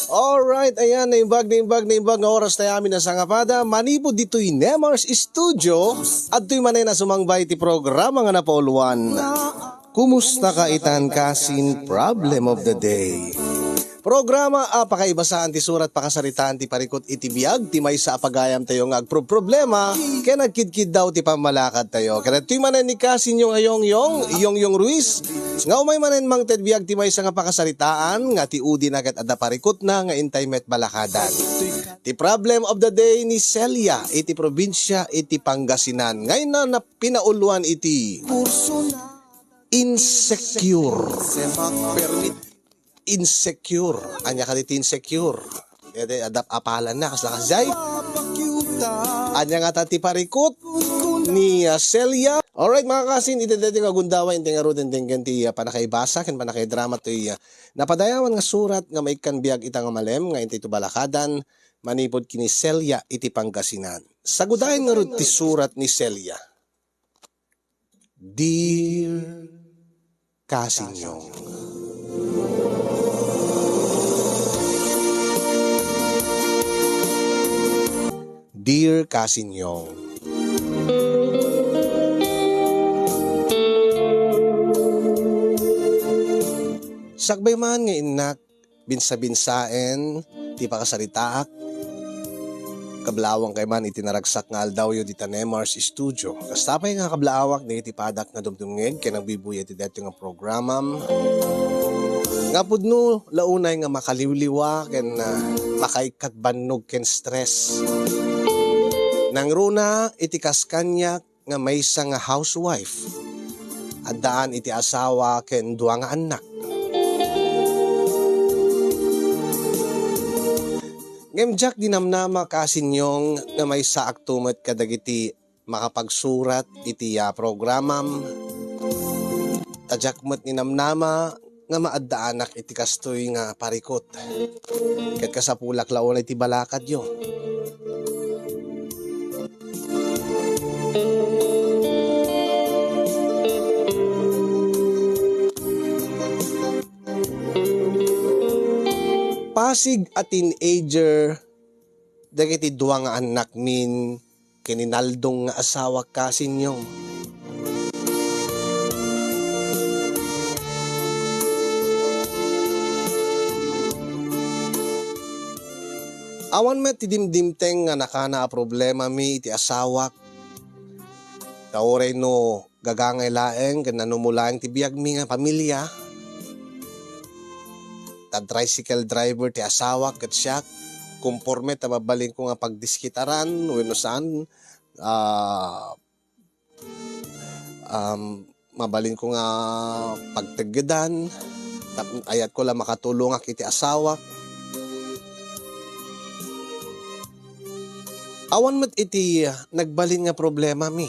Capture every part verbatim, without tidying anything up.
Alright, ayan, naimbag, naimbag, naimbag nga oras tayo amin a sangapada. Manipud ditoy Nemar's Studio, adtoy manen a sumangbay ti programa nga napauluan. Kumusta ka itan, kasin? Problem of the day. Programa a pakaibasaan ti surat, pakasaritaan ti parikut iti biag ti maysa a pagayam tayo nga agproproblema ken agkidkiddaw ti pammalakad tayo. Ket adtoy manen ni kasinyo nga Yongyong, Yongyong Ruiz, nga umay manen mangted biag ti maysa nga pakasaritaan nga ti udina ket adda parikutna nga intay met balakadan. Ti problem of the day ni Celia iti probinsia iti Pangasinan. Ngayon na, na pinauluan iti insecure. Insecure. Ania kadi ti insecure? Dede, adda apalan na, kasla kasjay. Ania ngata ti parikut ni, ah, Celia? Alright, mga kasin, iti daytoy nga gundaway, inti ngaruden denggen ti, ah, panakaibasa ken panakaidrama toy, ah, napadayawan nga surat nga maikkan biag ita nga malem nga inti to balakadan manipud kini Celia iti Pangasinan. Sagudayen ngarud ti surat ni Celia. Dear Kasinyong. Dear Kasinyong. Sakbay man nga innak binsa-binsaen ti pakasaritaak. Kablaawang kay man iti naragsak nga aldawyo dita Nemar's Studio. Kasta pay nga kablaawak dagiti padak nga dumdumngeg ken agbibuya iti daytoy nga programam. Nga pudno la unay nga makaliwliwa ken, ah, makaikkat bannog ken stress. Nangruna iti kas kaniak nga maysa nga housewife. Addaan iti asawa ken dua nga annak. Ngem diak dinamnama, Kasinyong, nga maysaakto met kadagiti makapagsurat iti, ah, programam. Ta diak met ninamnama nga maaddaanak iti kastoy nga parikut. Ket kasapulak la unay ti balakadyo. Pasig a teenager dagiti dua nga annakmin ken ni Naldong nga asawak, Kasinyong. Awan met ti dimdimteng nga nakana a problemami iti asawak. Ta uray no gagangay laeng ken nanumo laeng ti biagmi nga pamilia. Ta tricycle driver ti asawak ket siak, komporme ta mabalinko nga pagdiskitaran wenno saan, ah, um, mabalinko nga pagteggedan, tap-, ayatko la makatulongak iti asawak. Awan met iti nagbalin nga problemami.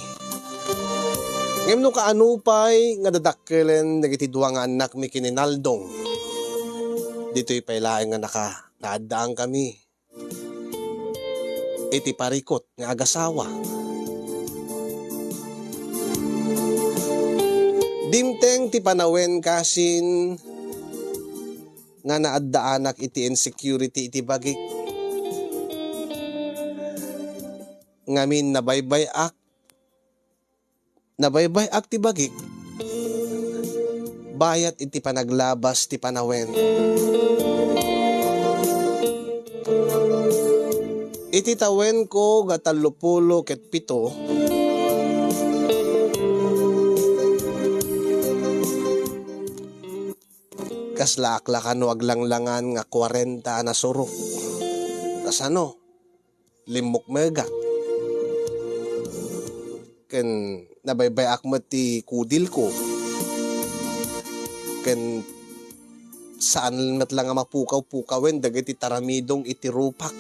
Ngem no kaano pay nga dadakkelen dagiti dua nga annakmi ken ni Naldong, ditoy pay laeng nga naka-, naaddaankami iti parikut nga agasawa. Dimteng ti panawen, Kasin, nga naaddaanak iti insecurity iti bagik. Ngamin, nabaybay-ak, nabaybay-ak ti bagik bayat iti panaglabas ti panawen. Iti tawenko nga tallopulo ket pito, kaslaak la kano aglanglangan nga kuarenta a nasurok. Kasano? Limmukmegak. Ken nabaybay-ak met ti kudilko. Ken saan met la nga mapukaw-pukawen dagiti taramidong iti rupak.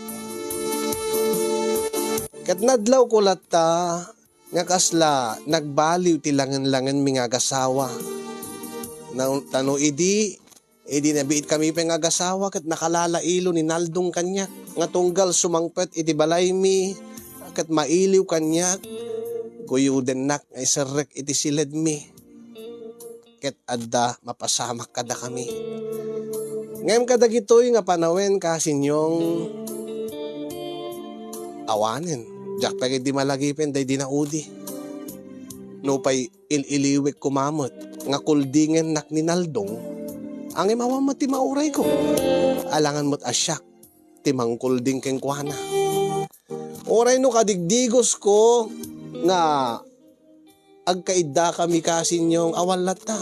Ket nadlawko latta nga kasla nagbaliw ti langen-langenmi nga agasawa. Na-, ta no idi, idi nabiitkami pay nga agasawa ket nakalalailo ni Naldong kaniak nga tunggal sumangpet iti balaymi ket mailiw kaniak, kuyodennak nga iserrek iti siledmi ket adda mapasamak kadakami. Ngem kadagitoy nga panawen, kasinyong, awanen, diak pay ketdi malagipen daydi naudi. Nupay il-iliwek koma met nga kuldingennak ni Naldong, ngem awan met ti maurayko. Alangan met a siak ti mangkulding kenkuana. Uray no kadigdigosko nga agkaiddakami, kasinyong, awan latta.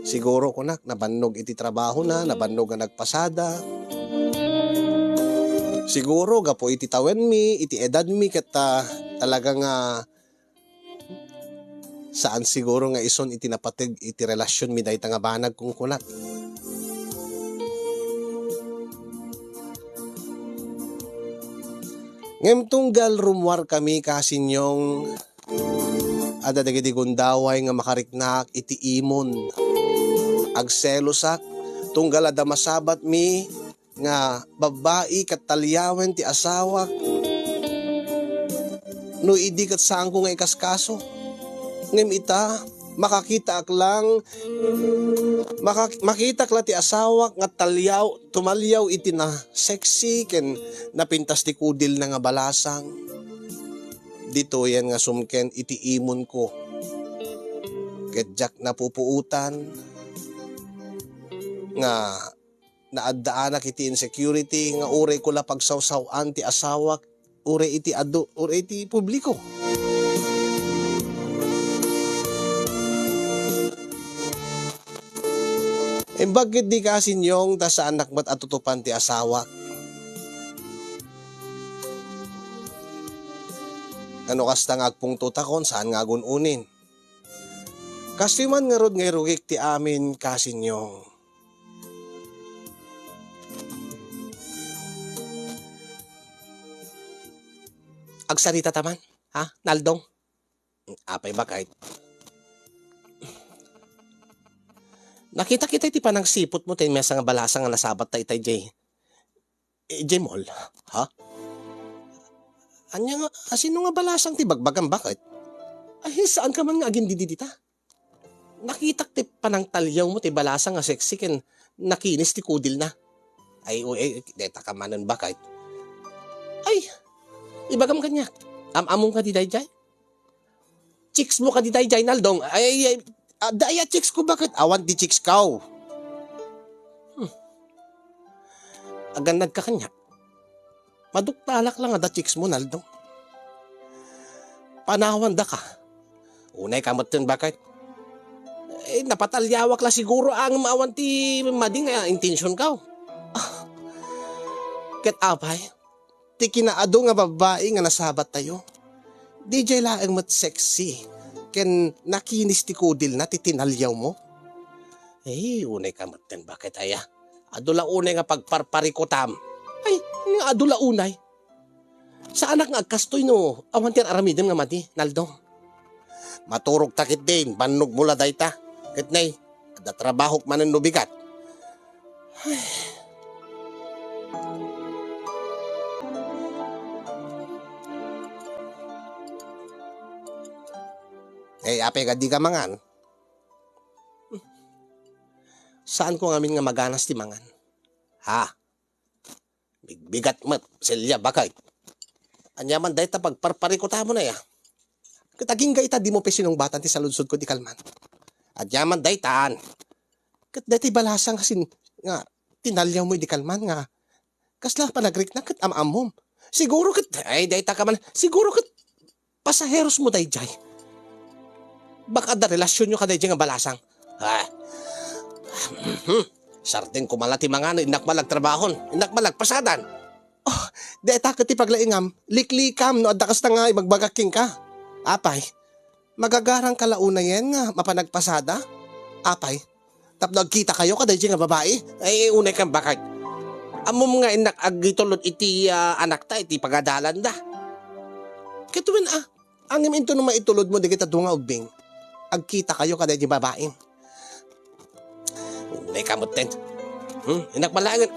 Siguro, kunak, nabannog iti trabahona, nabannog nga nagpasada. Siguro, gapu iti tawenmi, iti edadmi, ket, ah, talaga nga saan siguro nga ison iti napateg iti relasionmi dayta nga banag, kunkunak. Ngem tunggal rummuarkami, kasinyong, adda dagiti gundaway nga makariknaak iti imon. Agselosak, tunggal adda masabatmi nga babbai ket taliawen ti asawak. No idi ket saanko nga ikaskaso. Ngem ita, makakitaak lang, maka-, makitak la ti asawak nga taliaw, tumaliaw iti na sexy ken napintas ti kudilna nga balasang. Ditoyen nga sumken iti imonko. Ket diak napupuotan nga naaddaanak iti insecurity nga uray ko la pagsawsaw-an ti asawak uray iti adu-, uray iti publiko. Imbag ketdi, kasinyong, ta saannak met a tutupan ti asawak. Ano kasta nga agpungtotakon, saan nga agun-unin? Kastoy man ngarud nga irugik ti amin, kasinyong. Agsarita ta man, ha, Naldong? Apay, baket? Nakitak iti panangsiputmo ti maysa nga balasang nga nasabatta ita idiay, idiay mall, ha? Ania nga, asino nga balasang ti bagbagam, baket? Ay, saanka man nga agindidi dita? Nakitak ti panangtaliawmo ti balasang nga sexy ken nakinis ti kudilna. Ay, uy, ay, deta ka manen, baket. Ay, ibagam kaniak. Am-amom kadi daydiay? Chicks mo kadi daydiay, Naldong? Ay, ay, ay, adda aya chicks ko, baket? Awan ti chicks ko. Hmm. Agannad ka kaniak. Maduktalak lang adda chicks mo, Naldong. Panawan daka. Unay ka metten, baket? Eh, napataliawak la siguro, ngem awan ti madi nga intention ko. Ah. Ket apay, ti kinaadu nga babbai nga nasabattayo, diay laeng met sexy ken nakinis ti kudilna ti tinaliawmo? Eh, unay ka metten, baket aya? Adu la unay nga pagparparikutam. Ay, nga adu la unay. Saanak nga agkastoy no awan ti ar-aramidem nga madi, Naldong. Maturog ta ketdin, bannogmo la dayta. Ket nay, adda trabahok manen no bigat. Ay. Eh, apay ka di ka mangan? Saanko ngamin nga maganas ti mangan. Ha? Bigbigat met, Celia, baket. Ania man dayta pagparparikutamon aya? Ket agingga ita dimo pay sinungbatan ti saludsodko di kalman. Ania man daytan? Ket dayta balasang nga sin-, nga tinaliawmo di kalman nga kasla panagrikna ket am-ammom. Siguro ket, ay, dayta ka man, siguro ket pasaheros mo daydiay. Baka adda relasionyo kadaydiay nga balasang. Ah. Mhm. Sardeng ko man la ti mangan, innak man la agtrabahon, innak man la agpasadan. Oh, dayta ket ti paglaingam, liklikam no adda kasta nga ibagbagak kenka. Apay, magagarang ka la unayen nga mapan agpasada? Apay, tapno agkitakayo kadaydiay nga babai? Ay, unay kan, baket. Ammom nga innak agitulod iti, ah, anakta iti pagadalanda. Ket wen, ah, ngem intono maitulodmo dagiti adu nga ubbing, agkitakayo kadaydiay babai. Unay ka metten. Hmm, innak man laengen.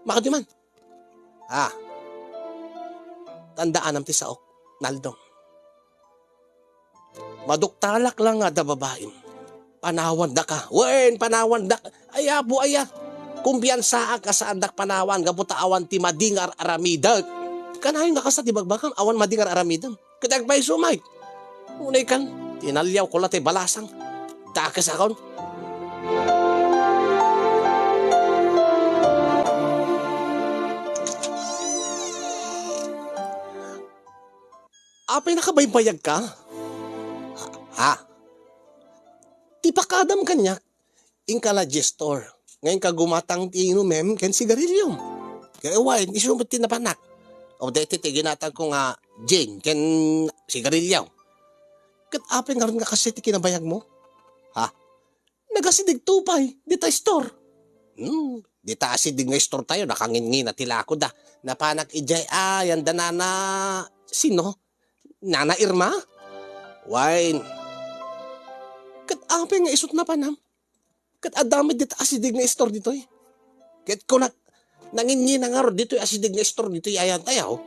Makadi man. Ah. Tandaanam ti saok, Naldong. Maduktalak lang nga adda babaim. Panawan daka. Wen, panawan dak-, ay, apo, aya. Kumpiansaak nga saandak panawan gapu ta awan ti madi nga ar-aramidek. Kanayon nga kasta ti bagbagam, awan madi nga ar-aramidem. Ket agpayso met. Unay kan, tinaliawko la ti balasang. Dakes akon. Apay nakabaybayag ka? Ha? Ti pakadam kaniak, inka la diay store. Ngayon ka gumatang ti inumem ken sigarilyom. Kaya wine, isu met ti napanak. O deti ti ginatang ko nga gin ken sigarilyo. Ket apay ngarud nga kasi ti kinabayag mo? Ha? Nagasideg to pay, dita store. Hmm, dita asideg nga store tayo, nakangingina ti lako da. Napanak idiay a, yan da nana, sino? Nana Irma? Wine. Ket apay nga isut napanam? Ket adda met dita asideg nga store ditoy. Ket kunak, nangingina ngarud ditoy asideg nga store ditoy ayan tayo.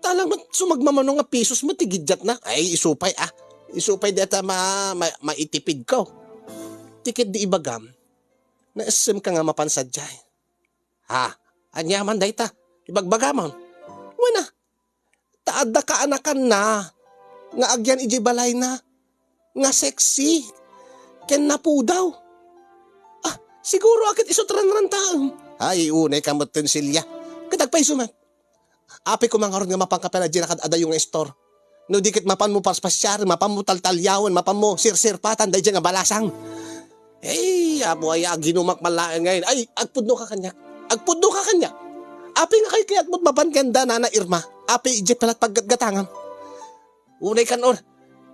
Tala met sumagmamano nga pisos met ti giddiatna. Ay, isu pay, ah. Isu pay deta ma-, ma-, maitipid ko. Ti ket di ibagam, naessem ka nga mapan sadiay. Ha? Ania man dayta? Ibagbagamon. Wen a, ta adda kaanakanna nga agyan idiay balayna nga sexy ken napudaw. Ah, siguro a ket isu ti ranrantaem. Ay, unay ka metten, Celia. Ket agpayso met. Apay koma ngarud nga mapanka pay la diay nakaad-adayo nga istor? No di ket mapanmo paspasiaren, mapanmo taltaliawen, mapanmo sirsirpatan daydiay nga balasang. Ay, Apo aya, aginumak man laeng ngayon. Ay, agpudno ka kaniak. Agpudno ka kaniak. Apay nga kay kayat mo't mapan ken da Nana Irma? Apay idiay pay la't paggatgatangam? Unay kan or.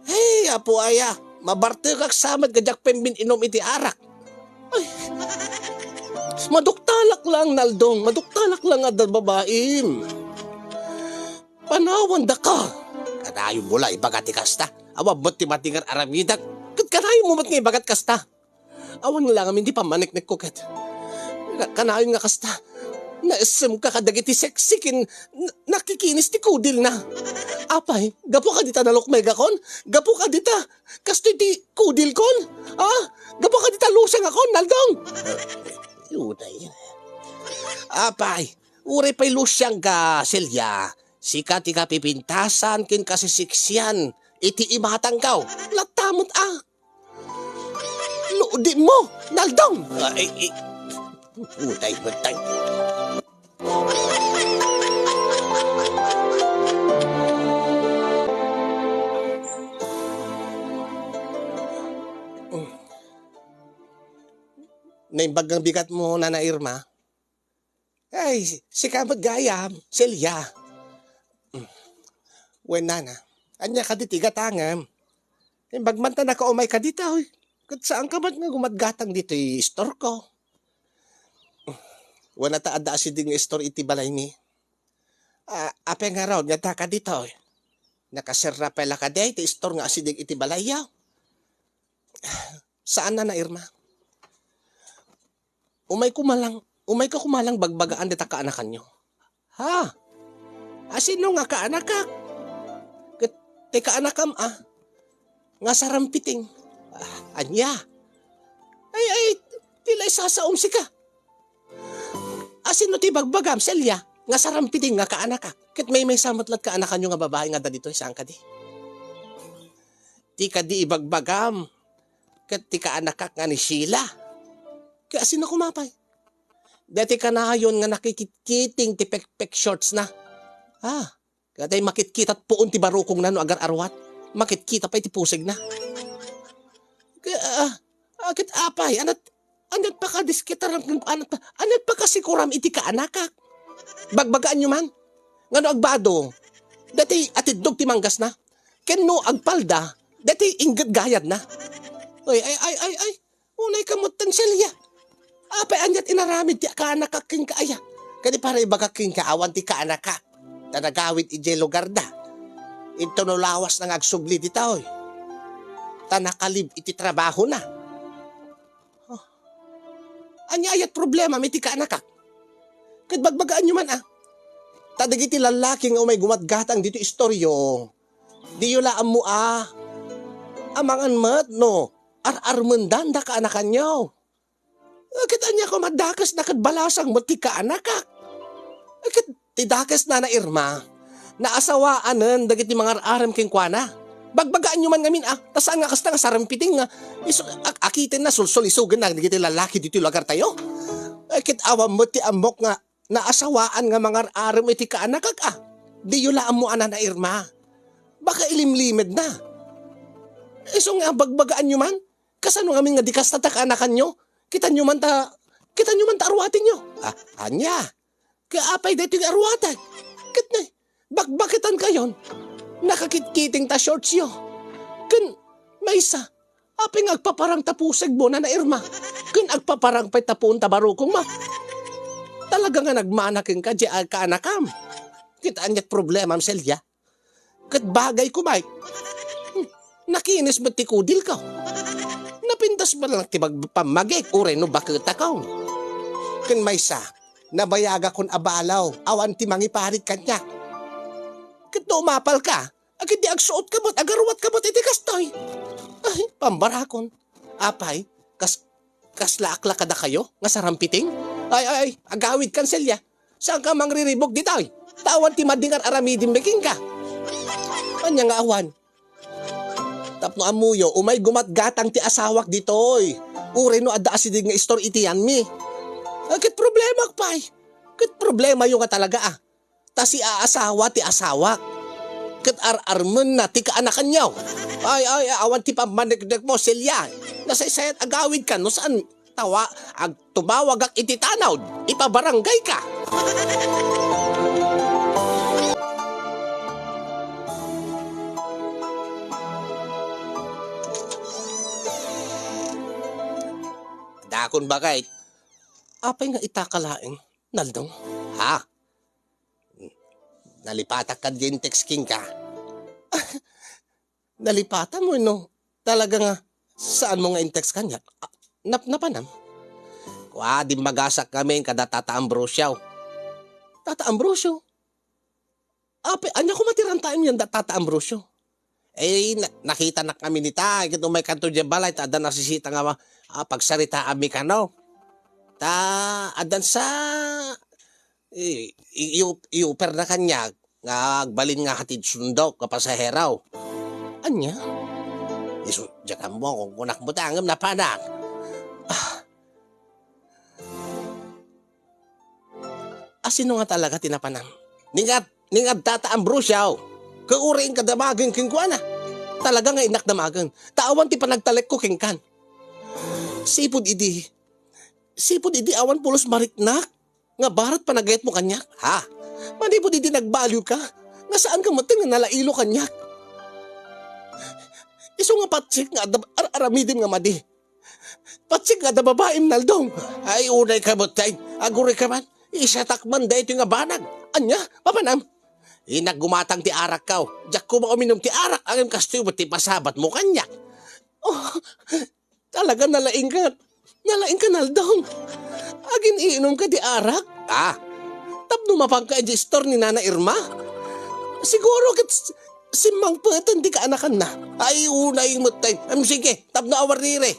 Ay, Apo aya, mabartekak sa met nga diak pembin-inum iti arak. Ay, maduktalak lang, Naldong. Maduktalak lang nga adda babaim. Panawan daka. Kanayon mo la ibaga ti kasta. Awan met ti madi nga ar-aramidek. Ket kanayon mo met nga ibagat kasta. Awan nga lang amin ti pammaneknekko ket. Ka-, kanayon nga kasta. Naessem ka kadagiti sexy ken n-, nakikinis ti kudilna. Apay, gapu kadita nalukmegakon? Gapu kadita kastoy ti kudilkon? Ha? Gapu kadita lusiangakon, Naldong? Yunay. Apay, uray pay lusiangka, Celia. Sika ti kapipintasan ken kasiseksian iti imatangko. Latta met a. Lodi mo, Naldong! Ay, ay. Utay, utay. Naimbag nga bigat mo, Nana Irma? Ay, sika met gayam, Celia. Wen, nana, ania kadi ti gatangem? Imbag man ta nakaumay ka ditoy. Ket saanka met nga gumatgatang ditoy istorko. Wen, ta adda asideg nga istor iti balaymi. Ah, apay ngarud nga addaka ditoy? Nakaserra pay la kadi ti istor nga asideg iti balayyo? Saan, Nana Irma. Umayko man lang, umayko koma lang bagbagaan dita kaanakanyo. Ha? Asino nga kaanakak? Ket ti kaanakam a, nga sarampiting. Ah, ania? Ay, ay, ti la isasaom sika. Asino ti bagbagam, Celia, nga sarampiting nga kaanakak? Ket maymaysa met la't kaanakanyo nga babai nga adda ditoy, saan kadi? Ti kadi ibagbagam, ket ti kaanakak nga ni Sheila. Ket asino koma pay? Daytoy kanayon nga nakikitkiting ti pekpek shortsna. Ah, ket ay makitkita't puon ti barukongna no agar-aruat. Makitkita pay ti pusigna. Ket, ah, ah, ket apay, ania't, ania't pakadiskitaram ken, ania't pa-, ania't pakasikuram iti kaanakak? Bagbagaanyo man? Ngano agbado? Daytoy atiddog ti manggasna. Ken no agpalda, daytoy inggit gayadna. Ay, ay, ay, ay, ay. Unay ka met ten, Celia. Apay ania't inaramid ti kaanakak kenka aya? Kadi para ibagak kenka awan ti kaanakak. Ta nagawid idiay lugarda. Intono lawasna nga agsubli ditoy. Ta nakalib iti trabahona. Oh. Ania aya't problemam iti kaanakak? Ket bagbagaanyo man a. Ta dagiti lallaki nga umay gumatgatang ditoy istoryo, diyo la ammo a. Amangan met no ar-armendan da kaanakanyo. Ket ania koma, dakesna ket balasang met ti kaanakak. Ket ti dakes, Nana Irma, naasawaanen dagiti mangar-arem kenkuana. Bagbagaanyo man ngamin, a, ta saan nga kasta nga sarempiting nga isu-, ak-, akitenna, sulsul-isugenna dagiti lallaki ditoy lugartayo. Ket awan met ti ammok nga naasawaan nga mangar-arem iti kaanakak, a. Diyo la ammo a, Nana Irma. Baka ilimlimedna. Isu nga bagbagaanyo man, kasano ngamin nga di kasta ta kaanakanyo? Kitanyo man ta, kitanyo man ta aruatenyo. A, ania? Ket apay daytoy nga aruatek? Ket ne, bakbaketankayon. Nakakitkiting ta shortsyo. Ken maysa, apay nga agpaparang ta pusegmo, Nana Irma? Ken agpaparang pay ta puon ta barukongmo? Talaga nga nagmana kenka diay a kaanakam. Ket aniat problemam, Celia? Ket bagay koma, hmm, nakinis met ti kudilko. Napintas met laeng ti bag-, pammagik, uray no baketakon. Ken maysa, nabayagakon a balaw, awan ti mangiparit kaniak. Ket no umapalka, a, ket di agsuotka met, agaruatka met iti kastoy. Ay, pambarakon. Apay, kas-, kasla ak la kadakayo nga sarampiting? Ay, ay, ay, agawidkan, Celia. Saanka mangriribuk ditoy? Ta awan ti madi nga ar-aramidem kenka. Ania nga awan? Tapno ammoyo, umay gumatgatang ti asawak ditoy. Uray no adda asideg nga istor iti yanmi. A, ket problemak pay. Ket problemayo nga talaga, a. Ta siaasawa ti asawak. Ket ar-armenna ti kaanakanyo. Ay, ay, awan ti pammaneknekmo, Celia. Nasaysayat agawidka no saan tawa-, ag-, tumawagak iti tanod. Ipabaranggayka. Dakon, bakit? Apay nga itaka laeng, Naldong? Ha? Nalipatak kadi in-text kenka? Nalipatam wenno talaga nga saanmo nga in-text kaniak? A, nap-, napanam? Kua, dimmagasak ngamin kada Tata Ambrosio. Tata Ambrosio? Apay, ania koma ti rantaem yan da Tata Ambrosio? Eh, na-, nakitanak ngamin ita, ket umaykanto diay balay, ta adda nasisita nga, a, pagsaritaanmi kano. Ta, addan sa, eh, i-, i-, i-offerna kaniak nga agbalin nga hatid sundok nga pasahero. Ania? Isu, diak ammo, kunkunak met ta ngem napanak. Ah. A, sino nga talaga ti napanam? Ni nga, ni nga Tata Ambrosio, ket uray inka damagen kenkuana. Talaga nga innak damagen, ta awan ti panagtalekko kenkan. Sipud idi, sipud idi awan pulos mariknak nga barat panagayatmo kaniak, ha? Manipud idi nagbaliwka, nga saanka metten nga nalailo kaniak. Isu nga patsik nga adda ar-aramidem nga madi. Patsik nga adda babaim, Naldong. Ay, unayka metten. Agurayka man. Isiatak man daytoy nga banag. Ania? Mapanam? Innak gumatang ti arakko. Diak koma uminum ti arak, ngem kastoy met ti pasabatmo kaniak. Oh, talaga nalaingka. Nalaingka, Naldong. Agin-inumka ti arak? Ah, tapno mapanka idiay istor ni Nana Irma? Siguro ket s-, simmangpeten ti kaanakanna. Ay, unay metten. Em, sige, tapno awan rire.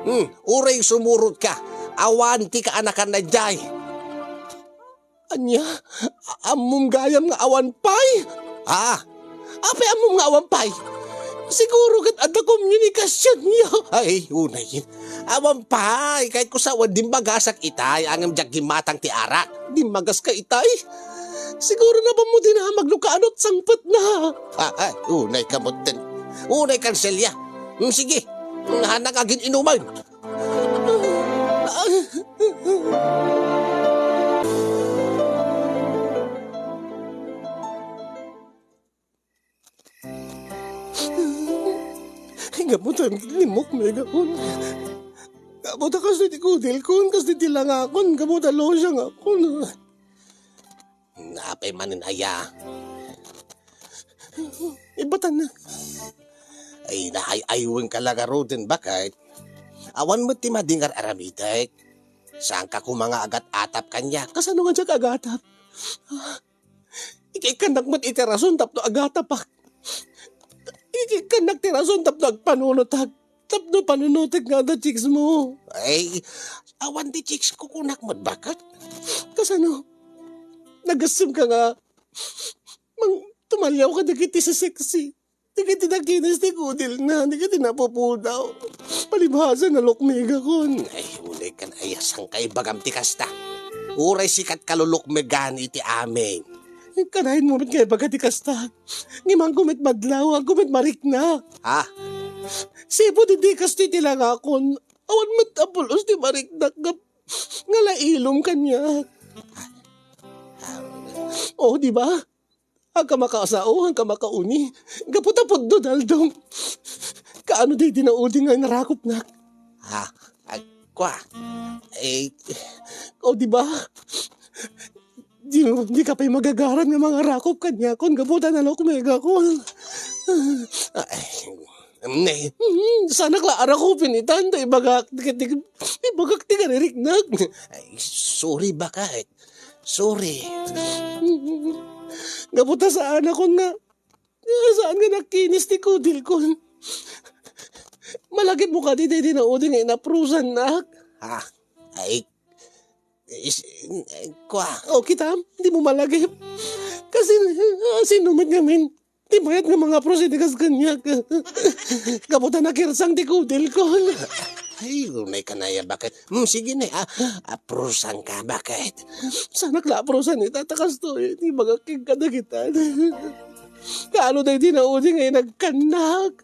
Hmm, uray sumurotka. Awan ti kaanakanna idiay. Ania? A-, ammom gayam nga awan pay? Ah, apay ammom nga awan pay? Siguro ket adda komunikasionyo. Ay, unay. Awan pay, kayatko sa awan dimmagasak itay, ngem diak gimmatang ti arak. Dimmagaska itay? Siguro napanmo dinamag no kaanot sangpetna. Ah, ay, unayka metten. Unaykan, Celia. Hmm, sige. Hanak agin-inuman. Ay, gapu ta limmukmi, gapon. Gapu ta kastoy ti kudilkon, kastoy ti langakon, gapu ta losyangakon. Apay manen aya? Ibatanna. Ay, naay-aywenka la ngaruden, baket. Awan met ti madi nga ar-aramidek. Saanka koma nga agat-atap kaniak. Kasano nga diak agatap? Ikikkannak met iti rason tapno agatapak. Ikikkannak ti rason tapno agpanunotak. Tapno panunotek nga adda chicks mo. Ay, Awan ti chicks ko kunak met, baket. Kasano? Nagasem ka nga mang-, tumaliaw ka dagiti sasiksi. Dagiti nakinis ti kudilna, dagiti napupudaw. Palibhasa, nalukmegakon. Ay, unay kan ayasang kaibagam ti kasta. Uray sikat kalulukmegan iti amin. Kanayon mo met nga ibaga ti kasta. Ngimangko met madlaw, agko met marikna. Ha? Sipud idi kastoy ti langakon, awan met a pulos ti mariknak nga, nga lailom kaniak. O, di ba? Agka makasao, agka makauni. Gapu ta pudno, Naldong. Kaano daydi naudi nga inarakupnak? Ha? Ay, kua. Eh, o, di ba? Di, di ka pay magagaran nga mangarakup kaniakon gapu ta nalukmegakon. Ay, ne. Hmm, sanak la arakupen itan, ta ibagak ti, ti, ibagak ti kaririknak. Ay, sorry, baket. Sorry. Gapu ta saanakon nga, saan nga nakinis ti kudilkon. Malagipmo kadi daydi naudi nga inaprosannak? Ha? Ay, is, kua. O, kitam, dimo malagip. Kasi, ah, sino met ngamin ti mayat nga mangapros iti kas kaniak? Gapu ta nakirsang ti kudilkon. Ay, unay kanaya, baket. Hmm, sige ne, ah, aprosanka, baket. Sanak la aprosan ita, ta kastoy, ti ibagak kenka dagita. Kaano daydi naudi nga inagkannak?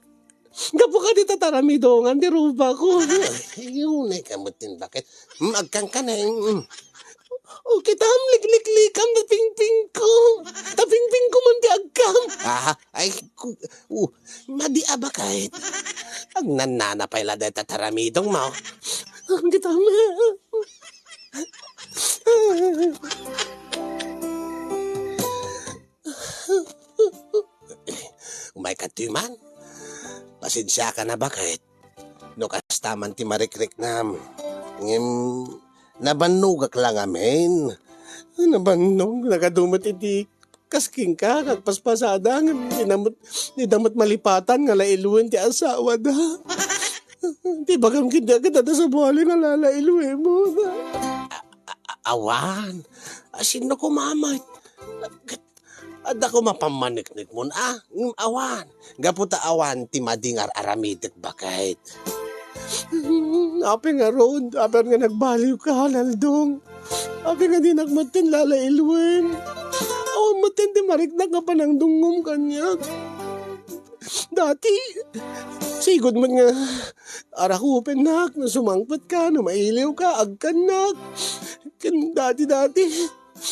Gapu kadi ta taramidongan ti rupako. Ay, unay ka met, baket. Hmm, agkanka ne. Hmm. O, kitam, likliklikam ta pingpingko. Ta pingpingko man ti agkam. Ah, ay, ku-, u-, madi a, baket. Agnannana pay la dayta taramidongmo. Ang kitam. Umayka ditoy man. Pasensiaka na, baket. No kasta man ti marikriknam. Ngem, nabannogak la ngamin. Nabannog, nagadu met iti kas kenka, agpaspasada, ngem dina met, dida met malipatan nga lailoen ti asawada. Ti bagam ket diak ket adda sabali nga lalailoemon. A-, a-, awan. Asino koma met? Ket adda koma pammaneknekmon, a? Ngem awan. Gapu ta awan ti madi nga ar-aramidek, baket. Apay ngarud, apay nga nagbaliwka, Naldong? Apay nga dinak metten lalailoen? Awan metten ti mariknak nga panangdungngom kaniak. Dati, sigud met nga arakupennak no sumangpetka, no mailiwka, agkannak. Ken dati-dati,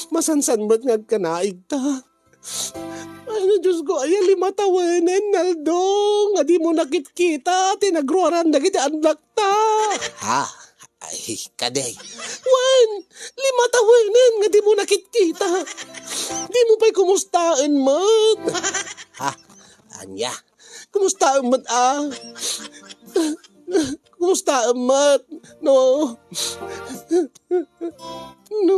masansan met nga agkanaigta. Ay, no, Diyos ko, aya lima tawenen, Naldong, nga dimo nakitkita ti nagruaran dagiti annakta. Ha? Ay, kadi. Wen, lima tawenen nga dimo nakitkita. Dimo pay kumustaen met. Ha? Ania? Kumustaen met, a? Kumustaen met? No? No?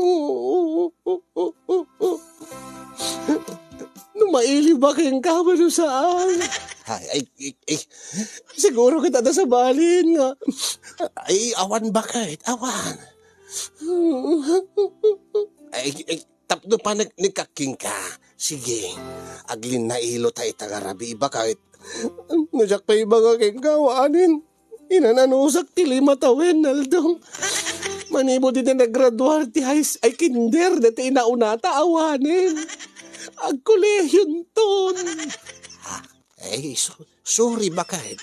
No mailiwba kenka wenno saan? Ay, ay, ay, ay. Siguro ket adda sabalin nga. Ay, awan, baket, awan. Ay, ay, tapno paneknekak kenka. Sige, aglinnailo ta ita nga rabii, baket. No diak pay ibaga kenka, awanen. Inananusak ti lima tawen, Naldong. Manipud iti naggraduar ti high s-, ay, kinder, dati inaunata, awanen. Agkolehionton. Ha? Ay, so-, sorry, baket.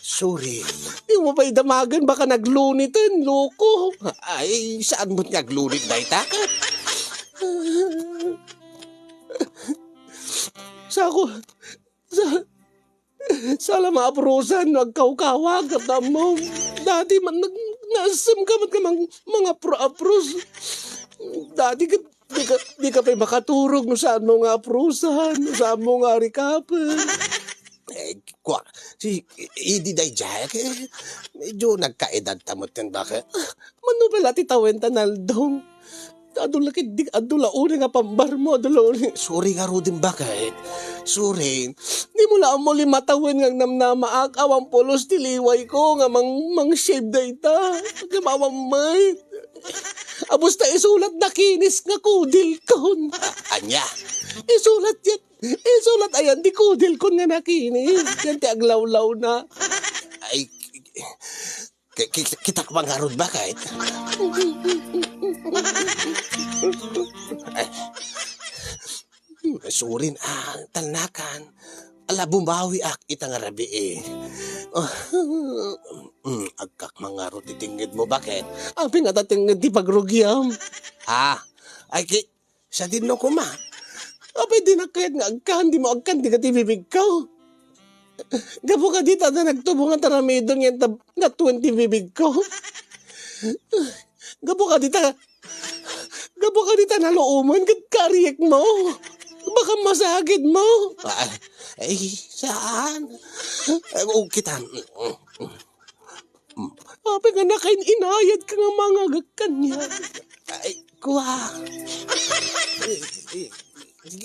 Sorry. Dimo pay damagen, baka nagluniten, loko. Ay, saan met nga aglunit dayta? Sako, sa-, sala maaprosan no agkawkawak, ket ammom. Dati man nag-, naassemka met nga mang-, mangapro-apros. Dati ket dika, dika pay makaturog no saanmo nga aprosan, no saanmo nga arikapen. Eh, kua, si, idi daydiay, eh, medyo nagkaedadta met ken baket. Mano pala ti tawenta, Naldong? Adu la ketdi, adu la unay nga pambarmo, adu la unay. Sorry ngaruden, baket. Sorry. Dimo la ammo limatawen nga agnamnamaak, awan pulos ti liwayko nga mang-, mang-shave dayta. Ngem awan met. Abus ta isulat nakinis nga kudilkon. A-, ania? Isulat yet, isulat ayan ti kudilkon nga nakinis. Yan ti aglawlawna. Ay, ki-, ki-, kitak man ngarud, baket. Ay. Surin a talnakan. Ala, bumawiak ita nga rabii. Mm, agkak man ngarud ti tengngedmo, baket. Apay nga ta tengnged ti pagrugiam? Ha? Ay, ki-, sadino koma. Apay dinak kayat nga agkan, dimo agkan ti ket ti bibigko. Gapu kadita ta nagtubo nga taramidong yan ta natuen ti bibigko. Gapu kadita, gapu kadita naluomen ket kariekmo. Baka masakitmo. Ay, ay, saan? Ay, o, kitam. Apay nga nakain-inayat ka nga mangagak kaniak? Ay, kua.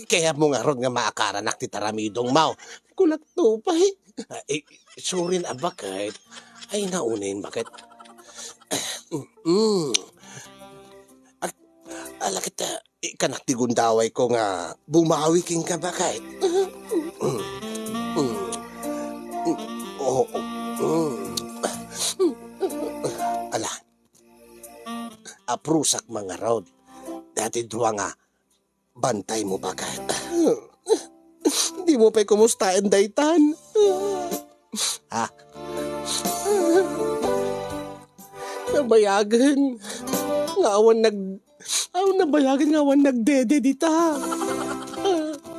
Kayatmo ngarud nga maakaranak ti taramidongmo. Kunak to pay. Ay, surin a, baket. Ay, naunin, baket. Mm. Ak-, ala kita, ikanak ti gundawayko nga bumawi kenka, baket. Mm. Mm. Mm. Oo. Mm. Ala. Aprusak man ngarud. Dati dua nga bantaymo, baket. Dimo pay kumustaen daytan? Ha? Nabayagen nga awan nag-, awan, nabayagen nga awan nagdede dita.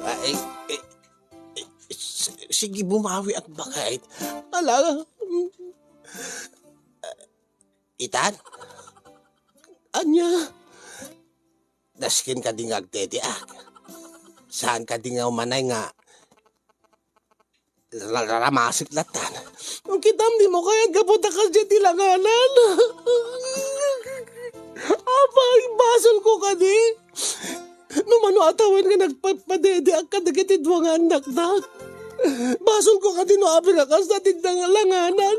Ay, eh, eh, s-, sige, bumawiak, baket. Ala, itan? Ania? Dasken kadi nga agdedeak. Saan kadi nga umanay nga ra-, ra-, ramasek latan? Kitam, dimo kayat gapu ta kasdiay ti langanan. Apay, basolko kadi? No mano a tawen nga nagpapadedeak kadagiti dua nga annakda. Basolko kadi no apay nga kasta ti dang-, langanan.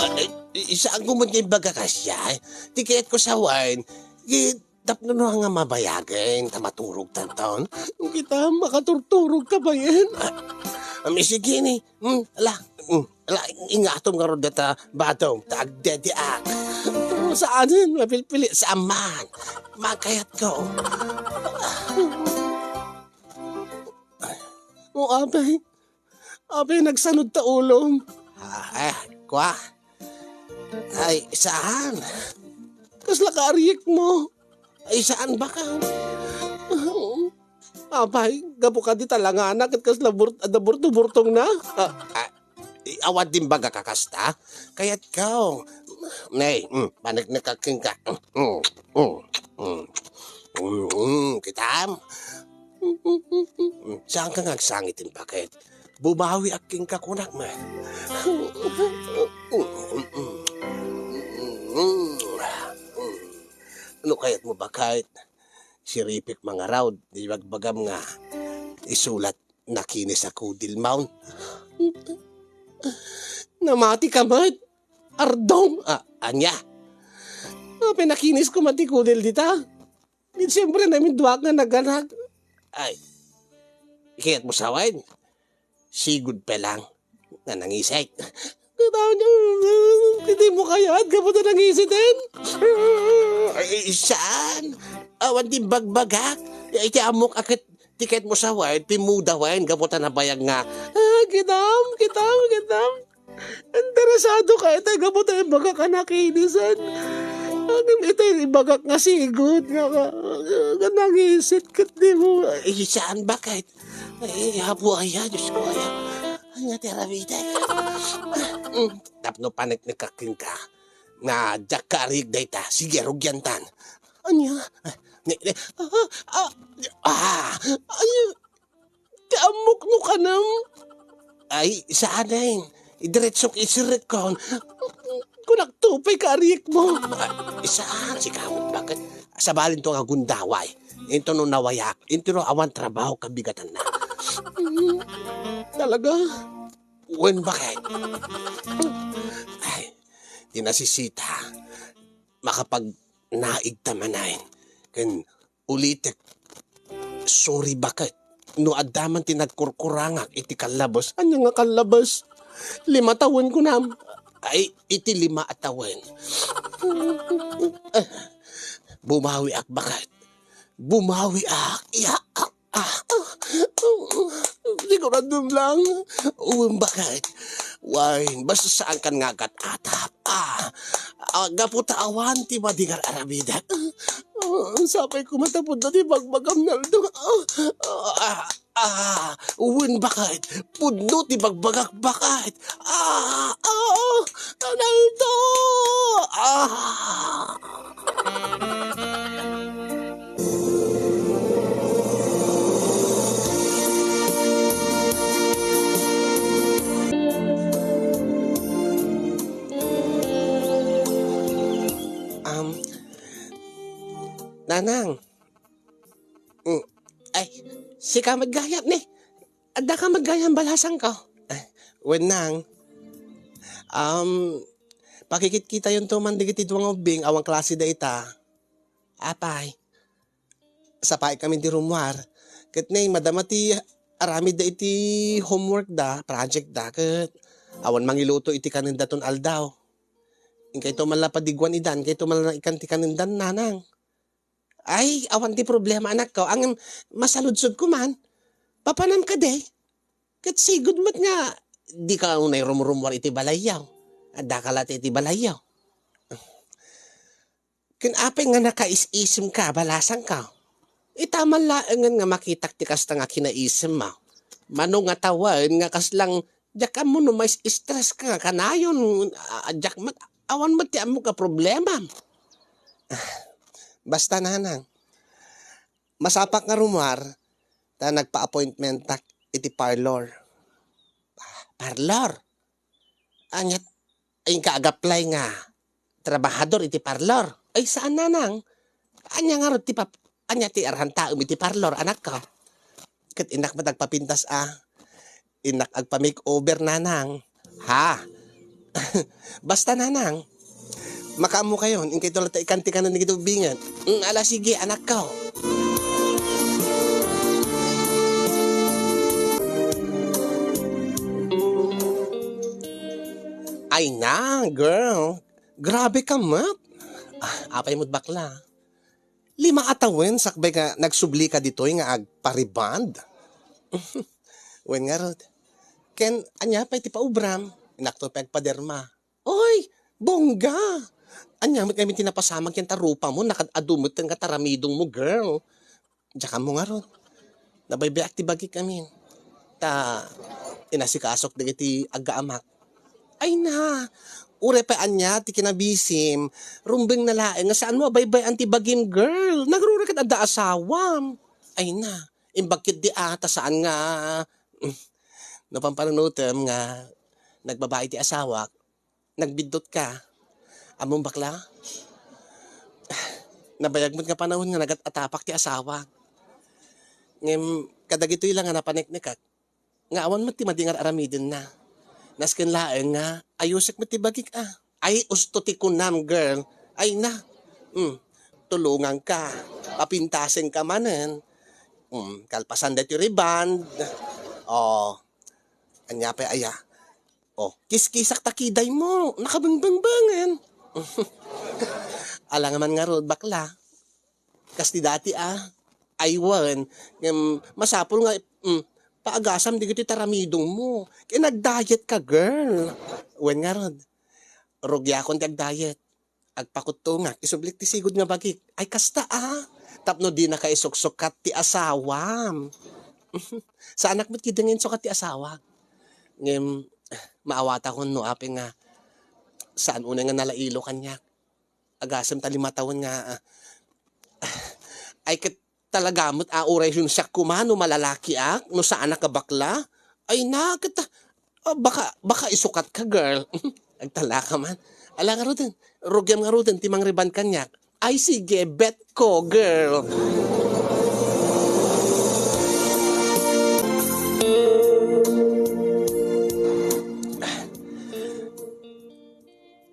Ay, i-, saanko met nga ibaga kasdiay. Ti kayatko sawen, i-, tapno no nga mabayagen ta maturogtanton. Kitam, makaturturogka bayen. Ah, am, sige ni. Hmm, ala, hmm, ala, ingatom ngarud data batom, ta agdedeak. Saanen, mapilpili, saan man. Makayatko. O, apay. Apay, nagsanud ta ulom. Ah, eh, kua. Ay, saan? Kasla kariekmo? Ay, saan, baket? Apay, gapu kadi ta langanak ket kasla bur-, adda burto-burtongna? Ah, ah, i-, awan ti imbagak a kasta? Kayatko. Nay, mm, paneknekak kenka. Mm, mm, mm, mm, mm, kitam? Mm, saanka nga agsangit, baket? Bumawiak kenka, kunak met. No kayatmo, baket, siripik man ngarud ti bagbagam nga isulat nakinis a kudilmon. Namatika met, Ardong! Ah, ania? Apay, nakinis koma ti kudil dita? Di, siyempre, namin duak nga naganak. Ay, kayatmo sawen? Sigud pay lang nga nangisit. Kitaw niya, dimo kayat, gapu ta nangisiten. Ay, saan? Awan ti imbagbaga. Ay, ti ammok a ket ti kayatmo sawen, pimmudawen, gapu ta nabayag nga. Ah, kitam, kitam, kitam. Interesado ka ita gapu ta ibagak a nakinisen. Ngem ita ibagak nga sigud nga, nga, nga nangisit ket dimo. Ay, saan, baket? Ay, apo aya, Diyos ko aya. Ania ti aramidek? Mm, tapno paneknekak kenka. Nga diak kariek dayta, sige, rugiantan. Ania? Ni, ni, ah, ah, ah, ay, ti ammok no kanem? Ay, saanen. Idiretsok isirek kon. Kunak to pay kariekmo. Ah, saan, sika met, baket? Sabalinto nga gundaway. Into no nawayak, into no awan trabaho kabigatanna. Talaga? Wen, baket? Ay, ti nasisita, makapagnaigta manen. Ken ulitek, sorry, baket. No adda man ti nagkurkurangak iti kallabes, ania nga kallabes? Lima tawen kunam. Ay, iti lima a tawen. Bumawiak, baket. Bumawiak. Iya. Ah, ah, siguradom lang. Wen, baket? Wen, basta saan kan nga agat-atap. Ah, ah, gapu ta awan ti madi nga ar-aramidek. Ah, sapay koma ta pudno ti bagbagam, Naldo. Ah, ah, ah, wen, baket? Pudno ti bagbagak, baket? Ah, ah, Naldo! Ah! Um, Nanang. Mm. Ay, sika met gayam ni. Addaka met gayam balasangko. Ay, wen, Nang. Um, pakikitkitayonto man dagiti dua nga ubbing, awan klase dayta. Apay, sapaikami ti rummuar. Ket nay, madama ti aramidda iti homeworkda, projectda, ket awan mangiluto iti kanendaton aldaw. Inkayto man la padiguan idan, inkayto man la ikan ti kanendan, Nanang. Ay, awan ti problema, anakko. Ngem masaludsodko man. Papanam kadi? Ket sigud met nga dika unay rumrummuar iti balayyo. Addaka latta iti balayyo. Ken apay nga nakaisisemka, balasangko? Ita man laengen nga makitak ti kasta nga kinaisemmo. Mano nga tawen nga kaslang diak ammo no mais-stress ka nga kanayon, a, a, diak met, awan met ti ammok a problemam. Basta, Nanang, masapak nga rummuar ta nagpa-appointmentak iti parlor. Ah, parlor? Ania, inka ag-apply nga trabahador iti parlor? Ay, saan, Nanang. Ania ngarud ti pap-, ania ti arahan taem iti parlor, anakko? Ket innak met agpapintas a. Innak agpa-makeover, Nanang. Ha? Basta, Nanang, makaammokayon, inkayto latta ikan ti kanen dagiti ubbingek. Mm, ala, sige, anakko. Ay na, girl. Grabe ka met. Ah, apay met, bakla? Lima a tawen sakbay nga nagsubli ka ditoy nga agpa-rebond. Wen ngarud. Ken ania pay ti paubram? Inakto pay agpaderma. Oy, bongga! Ania met ngamin ti napasamak ken ta rupamo, nakad-adu met ken nga taramidongmo, girl. Diak ammo ngarud. Nabaybayak ti bagik amin. Ta inasikasok dagiti aggaamak. Ay na, uray pay ania ti kinabisim, rumbeng na laeng nga saanmo a baybay-an ti bagim, girl. Nagrurek ket adda asawam. Ay na, imbag ketdi a, ta saan nga, no pampanunotem nga nagbabai ti asawak, nagbiddut ka. Ammom, bakla? Nabayag met nga panawen nga nagat-atapak ti asawak. Ngem kadagitoy la nga napaneknekak, nga awan met ti madi nga ar-aramidenna. Nasken laeng nga ayusek met ti bagik a. Ay, usto ti kunam, girl. Ay na. Hmm. Tulonganka. Papintasenka manen. Hmm. Kalpasan daytoy rebond. Oh. Ania pay aya? Oh, kiskisak ta kidaymo. Nakabingbingbengen. Alangan man ngarud, bakla. Kas ti dati, a. Ay wen, ngem masapul nga, mm, paagasam dagiti taramidongmo. Ken nag-diet ka, girl. Wen ngarud, rugiakon ti ag-diet. Agpakuttongak, isublik ti sigud nga bagik. Ay, kasta, a. Tapno dinaka isuksukat ti asawam. Saanak met ketdi nga insukat ti asawak. Ngem, maawatakon no apay nga saan unay nga nalailo kaniak. Agasem ta lima tawen nga, ah, ay, ket talaga met a uray siak koma no malalakiak, no saanak a bakla. Ay na, ket, ah, baka, baka isukat ka, girl. Agtalaka man. Ala ngaruden, rugiam ngaruden ti mangrebond kaniak. Ay sige, bet ko, girl.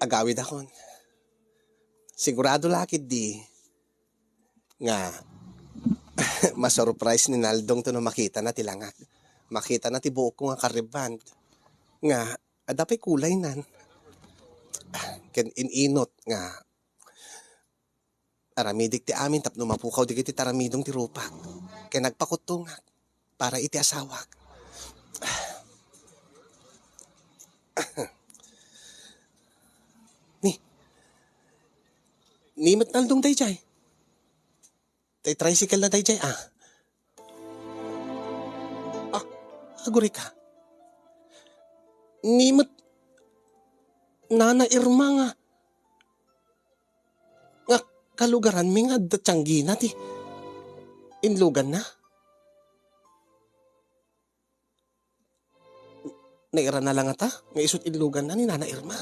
Agawidakon. Sigurado la ketdi nga masurprise ni Naldong ta no makitana ti langak. Makitana ti buokko nga kariband. Nga adda pay kulaynan. Ken in-inut nga aramidik ti amin tapno mapukaw dagiti taramidong ti rupak. Ken agpakuttongak para iti asawak. Ni, ni met Naldong daydiay. Tay tricycle na daydiay, ah. Ah, agurika. Ni met Nana Irma nga, nga kalugaranmi nga adda tianggina ti inluganna. Nairana la ngata nga isu't inluganna ni Nana Irma.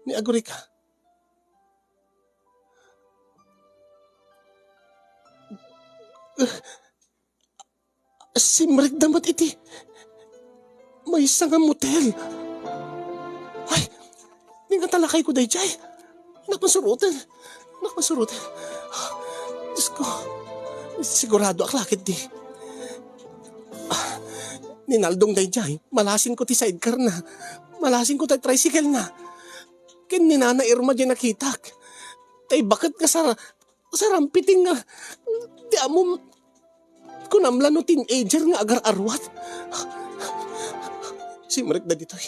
Ni agurika. Simrekda met iti maysa nga motel. Ay, ningatalakayko daydiay. Anak, masuroten. Anak, masuroten. Diyos ko, siguradoak la ketdi. Ah, ni Naldong daydiay, malasinko ti sidecar na. Malasinko ti tricycle na. Ken ni Nana Irma diay nakitak. Tay baket nga sara-, sarampiting nga ti ammom, kunam la no teenager nga agar-aruat. Simrekda ditoy.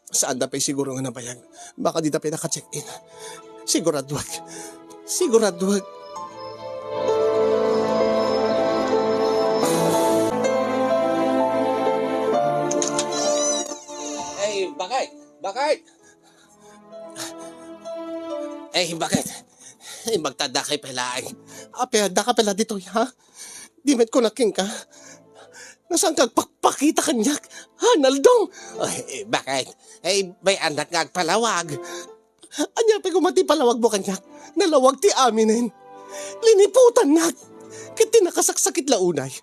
Saanda pay siguro nga nabayag. Baka dida pay naka-check-in. Siguraduak. Siguraduak. Ay, bakit? Bakit? Ay, bakit? Ay, magtadakay pay laeng. Apay, addaka pay la ditoy, ha? Di met kunak kenka. Nga saanka agpakpakita kaniak? Ha, Naldong? Ay, bakit? Ay, bay-annak nga agpalawag. Ania pay koma ti palawagmo kaniak? Nalawag ti aminen. Liniputannak. Ket ti nakasaksakit la unay,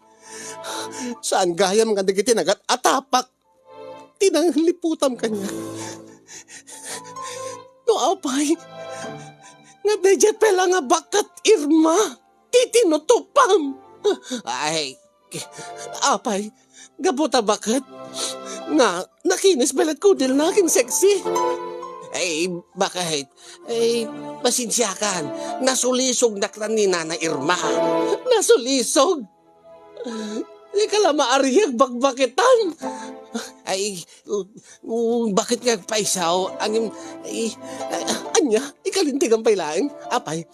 saan gayam nga dagiti nagat-atapak ti nangliputam kaniak. No apay, nga daydiay pay la nga baket, Irma, ti tinutupam. Ay, apay, gapu ta baket nga nakinis pay la ti kudelna ken sexy. Ay, bakit? Ay, pasensiakan. Nasulisognak la ni Nana Irma. Nasulisog? Dika la maariag bakbaketan. Ay, uh, uh, baket nga agpaisaw? Ngem, ay, ay, ania? Ikalintegan pay laeng? Apay,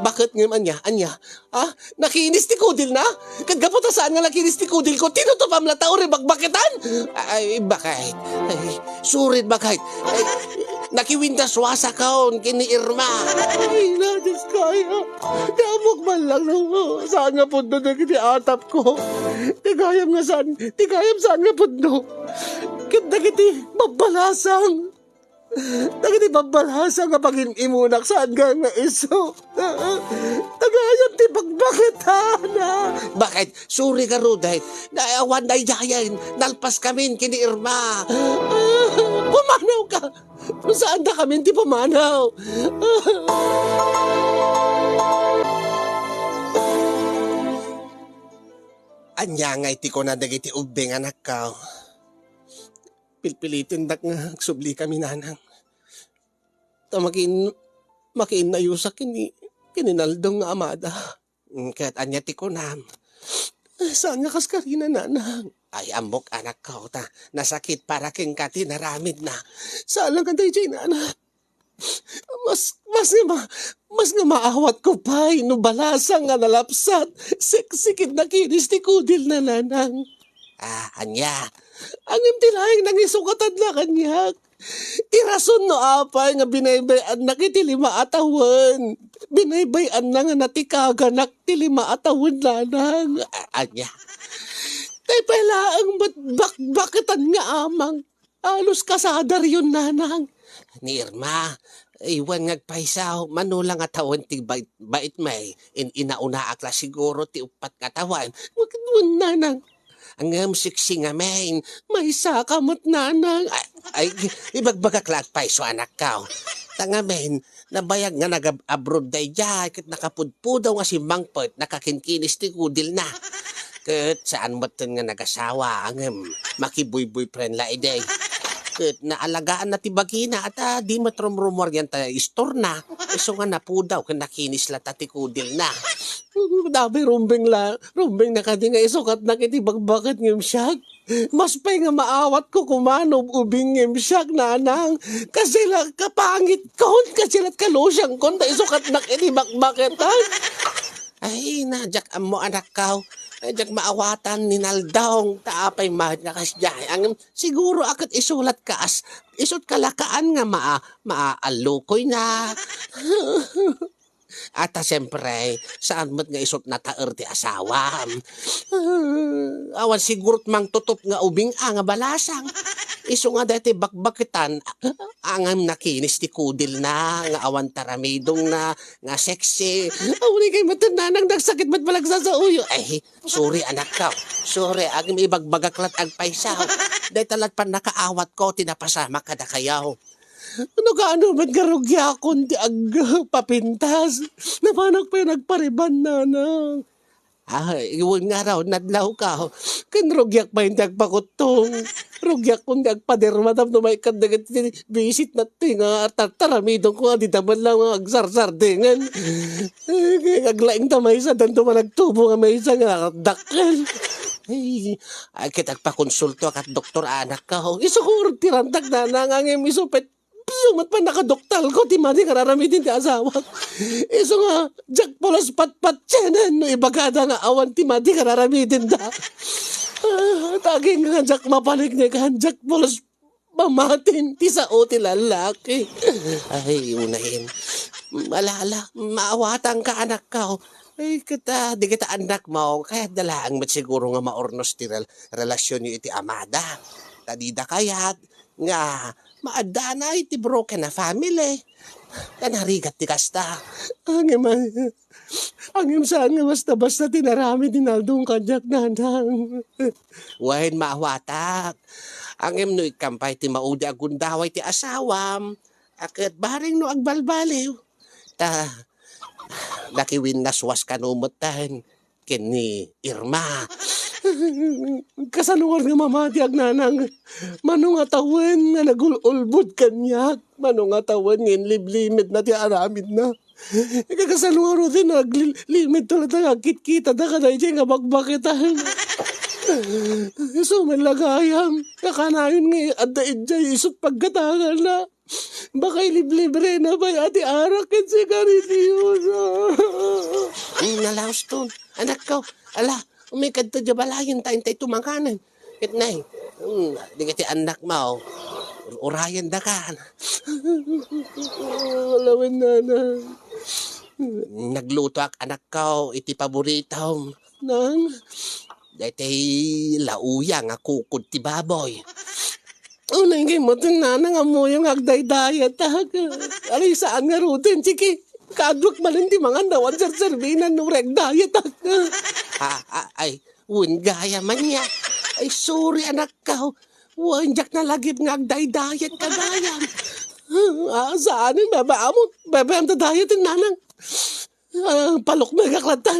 baket ngem ania? Ania? Ha? Nakinis ti kudelna? Ket gapu ta saan nga nakinis ti kudelko, tinutupam latta uray bakbaketan? Ay, bakit? Ay, surit, bakit? Ay, nakiwindaswasakon ken ni Irma. Ay, na, Diyos ko, ay, ah. Ti ammok man lang no saan nga pudno dagiti atapko. Ti gayam nga saan, ti gayam saan nga pudno. Ket dagiti babbalasang. Dagiti babbalasang nga pagin-imunak saan nga, nga isu. Ta gayam ti bakbaketan. Bakit? Suri garud, eh. Na, awan daydiayen. Nalpaskamin ken ni Irma. Pumanawka. Saandakamin ti pumanaw. Ania ngay ti kuna dagiti ubbing, anakko? Pilpilitendak nga agsublikami, nanang. Ta makiin-, makiinnayosak ken ni, ken ni Naldong nga amada. Mm, ket ania ti kunam? Saan nga kaskarina, nanang? Ay, ammok, anakko, ta nasakit para kenka ti naramidna. Saan la nga daydiay, nanang. Mas, mas nga ma-, mas nga maawatko pay no balasang nga nalapsat, sexy ket nakinis ti kudelna, nanang. Ah, ania? Ngem ti laeng nangisungatan la kaniak. Ti rason no apay nga binaybay-annak iti lima a tawen. Binaybay-anna nga natikaganak ti lima a tawen, nanang. A-, ania? Tay pay laeng met bakbaketan nga amang. Alos kasadayon, nanang. Ni Irma, ay, wen nga agpaysaw, mano la nga tawen ti bait, bait may, in-, inaunaak la siguro ti uppat nga tawen. Wen, wen, nanang. Ngem sexy ngamin, maysa ka met, nanang. Ay, ay, ibagbagak la agpayso, anakko. Ta ngamin, nabayag nga nag-abroad daydiay, ket nakapudpudaw nga simmangpet, nakakinkinis ti kudilna. Ket saan metten nga nagasawa, ngem makibuyboyfriend la idi. Ket naalagaanna ti bagina, ta di met rumrumuar yan ta istorna. Isu nga napudaw ken nakinis la ta ti kudilna. Dami rumbeng la, rumbeng na kadi nga isukatnak iti bakbaket ngem siak. Mas pay nga maawatko koma no ubing ngem siak, nanang. Kasi la kapangitkon, kasi la kalusiangkon, ta isukatnak iti bakbaketan. Ay, na, diak ammo, anakko. Ay, diak maawatan ni Naldong, ta apay met nga kasdiay. Ang, siguro a ket isulat ka as, isut kalakaan nga maa-, maaallukoy na. Ata, siyempre, saan met nga isut nataer ti asawam. Awan sigurot mangtutop nga ubing a nga balasang. Isu nga daytoy bakbaketan, angam nakinis ti kudilna, nga awan taramidongna, nga sexy. Awan ikay met, nanang, nagsakit met panagsasauyo. Ay, sorry, anakko. Sorry, agim ibagbagak lat agpaysaw. Dayta lat pannakaawatko ti napasamak kadakayo. No kaano met nga rugiakon ti agpapintas? Napanak pay nagpariban, nanang. Ay, wen ngarud, nadlawko. Ken rugiak pay ti agpakuttong. Rugiak kon ti agpaderma tapno maikkad dagiti bisitna ti nga tartaramidongko a dida man la nga agsarsardingen. Eh, aglaing ta maysa, danto man agtubo nga maysa nga dakkel. Ay, ay, ket agpakonsulto a kat doktor, anakko. Isu koma ti rantag, nanang, ngem isu pay, piyo met pannakadoktalko ti madi nga ar-aramiden ti asawak. Isu nga, diak pulos patpatienen no ibagada nga awan ti madi nga ar-aramidenda. Ah, ta agingga nga diak mapaniknikan, diak pulos mamatin ti sao ti lallaki. Ay, unayen. Ala, ala, maawatanka, anakko. Ay, ket, ah, dagiti annakmo, kayatda laeng met siguro nga maurnos ti rel-, relasionyo iti amada. Ta dida kayat nga maaddana iti broken a family. Ta narigat ti kasta. Ngem, ngem saan nga basta-basta ti inaramid ni Naldong kaniak, nanang. Wen, maawatak. Ngem no ikkam pay ti maudi a gundaway ti asawam, a ket bareng no agbalbaliw. Ta, nakiwinnaswas kano metten ken ni Irma. Kasano nga mamatiak, nanang? Mano nga tawen nga nagul-ulbod kaniak? Mano nga tawen nga inliblimedna ti aramidna? Kasano nga rudin nga agli-, limedto latta nga agkitkitada kadaydiay nga bakbaketan? Isu met la gayam, kakanayon nga adda idiay isut paggatanganna. Baka iliblibrena pay a ti arak ken sigarilyo. Hmm, nalauston. Anakko, ala, umikadto diay balayen ta intay tumanganen. Ket nay, hmm, dagiti annakmo, ur-urayendakan. Ala wen, nanang. Naglutoak, anakko, iti paboritom. Nang? Daytoy lauya nga kukod ti baboy. Unay ngay met, nanang, ammoyo nga agdaydayetak. Ay, saan nga rudin, sige. Kaduak manen ti mangan, awan serserbinan no agdayet. Ah, ah, ay, wen gayam ania. Ay, sorry, anakko. Wen, diak nalagip nga agdaydayetka gayam. Ah, saan, baba mo? Baba, ang dadayetan, nanang. Ah, palukmegak latta.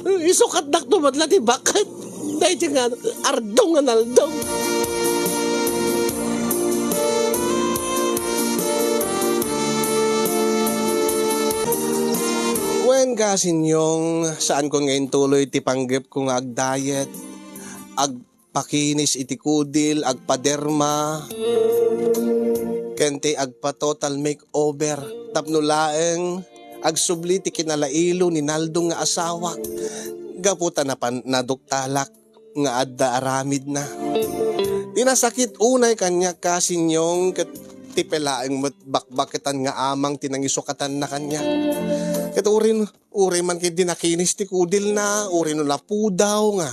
Isukatdakto met la ti baket. Daydi nga ardong nga naldong. Wen, Kasinyong, saankon nga intuloy ti panggepko nga agdayet. Ag- pakinis iti kudil, agpaderma, ken ti agpa-total makeover tapno laeng agsubli ti kinalailo ni Naldo nga asawak gapu ta napan-, naduktalak nga adda aramidna. Ti nasakit unay kaniak, Kasinyong, ket ti pay laeng met bakbaketan nga amang ti nangisukatanna kaniak. Ket urin-, uray man ketdi nakinis ti kudilna, uray no napudaw nga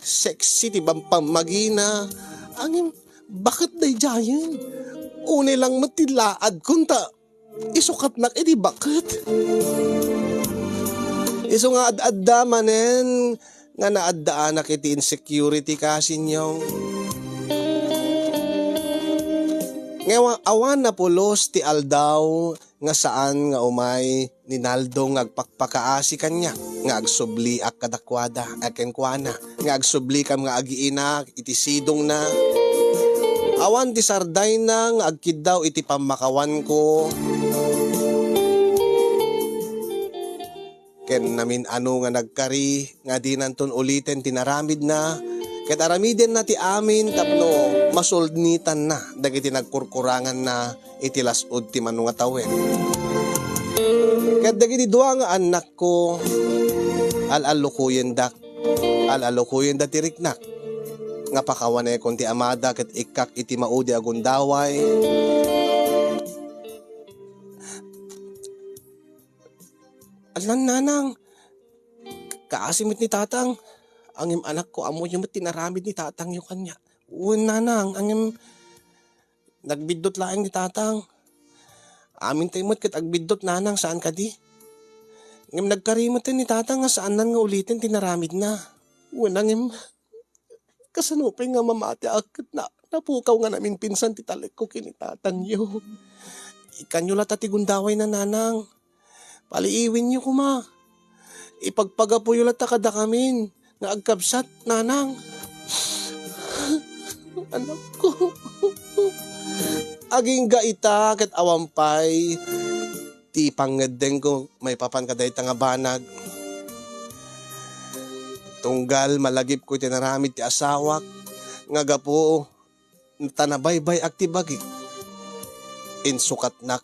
sexy ti pammagina. Ngem, baket daydiayen? Unay lang met ti laadkon ta isukatnak iti baket. Isu nga ad-adda manen nga naaddaanak iti insecurity, kasinyong. Nga awa-, awan napulos ti aldaw nga saan nga umay ni Naldo nga agpakpakaasi kaniak, nga agsubliak kadakuada, a, kenkuana, nga agsublikam nga agiinak iti sidongna. Awan ti sardayna nga agkiddaw iti pammakawanko. Ken namin-ano nga nagkari nga dinanton uliten ti naramidna, ket aramidenna ti amin tapno masulnitanna dagiti nagkurkuranganna iti las-ud ti mano nga tawen. Ket dagiti dua nga annakko, al-allukoyendak, al-allukuyenda ti riknak, nga pakawanekon ti amada ket ikkak iti maudi a gundaway. Alan, nanang, kaasi met ni tatang. Ngem anakko, ammoyo met ti naramid ni tatangyo kaniak. Wen, nanang, ngem nagbiddut laeng ni tatang. Amin tayo met ket agbiddut, nanang, saan kadi? Ngem nagkari met ni tatang nga saannan nga uliten ti naramidna. Wen, ngem kasano pay nga mamatiak ket na-, napukaw nga naminpinsan ti talekko ken ni tatangyo. Ikkanyo latta ti gundawayna, nanang. Paliiwenyo koma. Ipagpagapuyo latta kadakamin nga agkabsat, nanang. Anakko. Agingga ita ket awan pay ti pangngeddengko maipapan kadayta nga banag. Tunggal malagipko iti naramid ti asawak nga gapu ta nabaybay-ak ti bagik, insukatnak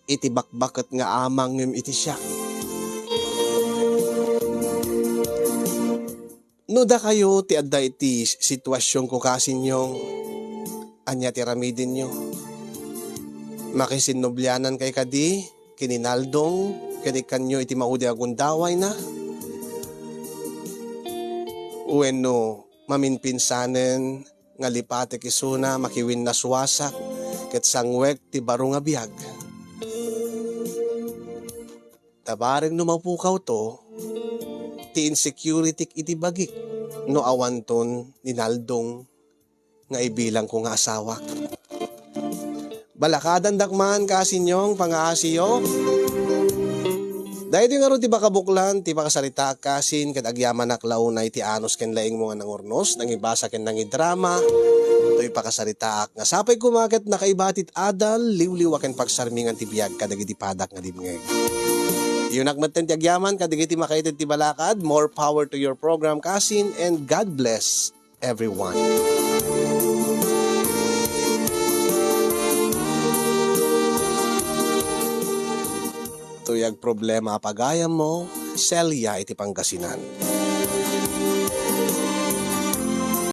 iti bakbaket nga amang ngem iti siak. No dakayo ti adda iti situasionko, kasinyong, ania ti aramidenyo? Makisinnublianan kay kadi ken ni Naldong ken ikkanyo iti maudi a gundawayna? Wenno maminpinsanen nga lipatek isuna, makiwinnasuasak ket sangwek ti baro nga biag? Ta bareng no mapukawto ti insecurity iti bagik no awanton ni Naldong nga ibilangko nga asawak. Balakadandak man, kasinyong, pangaasiyo. Daytoy ngarud ti pakabuklan ti pakasaritaak, kasin, ket agyamanak la unay ti anus ken laingmo nga nangurnos, nangibasa ken nangidrama toy pakasaritaak. Nga sapay koma ket nakaiba ti adal, liwliwa ken pagsarmingan ti biag kadagiti padak nga dimngeg. Iyonak metten ti agyaman kadagiti makaited ti balakad. More power to your program, kasin, and God bless everyone. Tuyag problema a pagayammo, Celia iti Pangasinan.